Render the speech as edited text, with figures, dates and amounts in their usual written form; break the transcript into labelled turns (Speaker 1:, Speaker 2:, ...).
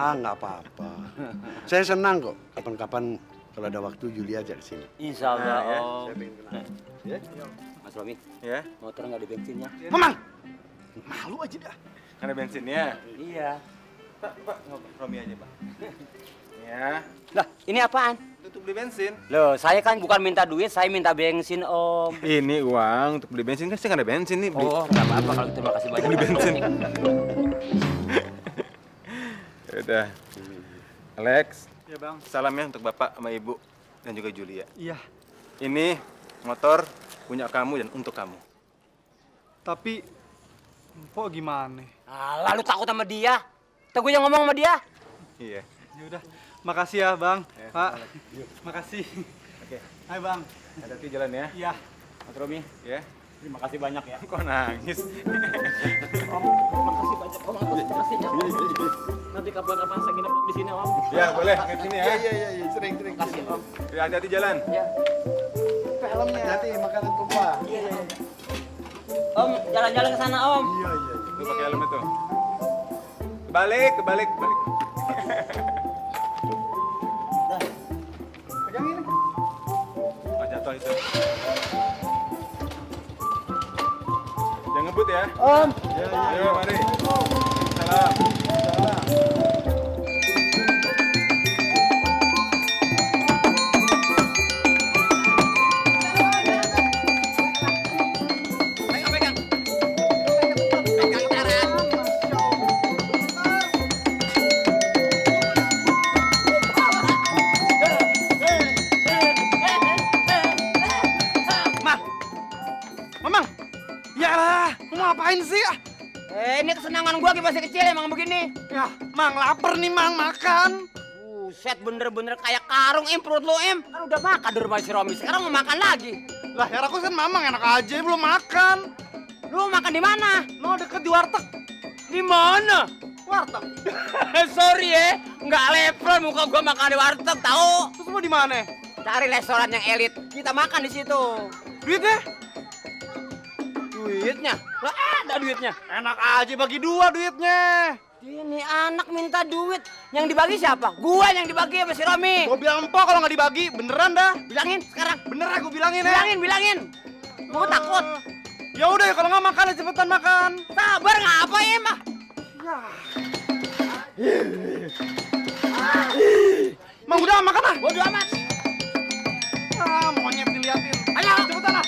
Speaker 1: Ah, nggak apa-apa. Saya senang kok. Kapan-kapan kalau ada waktu Juli aja ke sini.
Speaker 2: Insya Allah,
Speaker 3: Nah, ya.
Speaker 2: Om.
Speaker 1: Saya pengen kenal. Ya?
Speaker 2: Mas Romi,
Speaker 3: Ya,
Speaker 2: motor nggak ada bensinnya?
Speaker 1: Mamang! Malu aja dah.
Speaker 3: ada bensinnya.
Speaker 2: Iya.
Speaker 3: Pak, Romi aja, Pak. Ya,
Speaker 2: Lah, ini apaan?
Speaker 3: untuk beli bensin.
Speaker 2: Loh, saya kan bukan minta duit, saya minta bensin, Om.
Speaker 3: Ini uang untuk beli bensin, kan saya nggak ada bensin nih. Beli.
Speaker 2: Oh, nggak apa-apa kalau terima kasih banyak.
Speaker 3: Beli
Speaker 2: Mas
Speaker 3: bensin.
Speaker 2: Romi.
Speaker 3: Ya udah. Alex,
Speaker 4: Ya bang.
Speaker 3: salam ya untuk Bapak sama Ibu dan juga Julia.
Speaker 4: Iya.
Speaker 3: Ini motor punya kamu dan untuk kamu.
Speaker 4: Tapi Mpok gimana?
Speaker 2: Alah, lu takut sama dia? Teguh yang ngomong sama dia.
Speaker 3: Iya.
Speaker 4: Ya udah. Makasih ya bang.
Speaker 3: Ya,
Speaker 4: Pak. Makasih.
Speaker 3: Oke,
Speaker 4: Ayo bang.
Speaker 3: hati-hati jalan ya.
Speaker 4: Iya.
Speaker 2: Mas Romi,
Speaker 3: Ya.
Speaker 2: terima kasih banyak ya.
Speaker 3: Kok nangis?
Speaker 2: Om, makasih banyak, Om. Atas kasihnya, Om. Nanti kapan-kapan saya nginep di sini, Om.
Speaker 3: Ya, boleh ke sini ya.
Speaker 1: Iya, sering.
Speaker 2: Kasih, Om.
Speaker 3: Ya, hati-hati jalan.
Speaker 2: Ya.
Speaker 1: Filmnya. Hati makanan tumpah.
Speaker 2: Iya. Om, jalan-jalan ke sana, Om.
Speaker 1: Iya.
Speaker 3: Lu pakai helm itu. Kebalik.
Speaker 1: Pegang ini.
Speaker 3: Ah, jatuh itu. Jangan ngebut ya.
Speaker 2: Om.
Speaker 3: Ayo, mari. Salam.
Speaker 2: Pegang. Pegang taran.
Speaker 4: Mamang. Yalah. Mau ngapain sih?
Speaker 2: Ini kesenangan gua masih kecil emang begini.
Speaker 4: Ya, Mang lapar nih Mang makan.
Speaker 2: Buset, bener-bener kayak karung, perut lu, Kan udah makan di rumah si Romi, sekarang mau makan lagi.
Speaker 4: Lah ya aku kan Mamang enak aja belum makan.
Speaker 2: Lu makan di mana?
Speaker 4: No deket di warteg.
Speaker 2: Di mana?
Speaker 4: Warteg.
Speaker 2: Sorry ya, nggak level muka gua makan di warteg, tahu?
Speaker 4: Terus mau di mana?
Speaker 2: Cari restoran yang elit, kita makan di situ.
Speaker 4: Duitnya?
Speaker 2: Duitnya? Lah ada duitnya.
Speaker 4: Enak aja bagi dua duitnya.
Speaker 2: Ini anak minta duit, yang dibagi siapa? Gua yang dibagi sama si Romi.
Speaker 4: Gua bilang Mpok kalau nggak dibagi beneran dah.
Speaker 2: Bilangin sekarang.
Speaker 4: Bener ya gua bilangin ya.
Speaker 2: Bilangin. Gua takut.
Speaker 4: Ya udah ya kalau nggak makan ya cepetan makan.
Speaker 2: Sabar ngapa ya, Mah?
Speaker 4: Mang udah makan ah.
Speaker 2: Bodo amat.
Speaker 4: Ah, monyet diliatin.
Speaker 2: Ayo.
Speaker 4: Cepetan ah.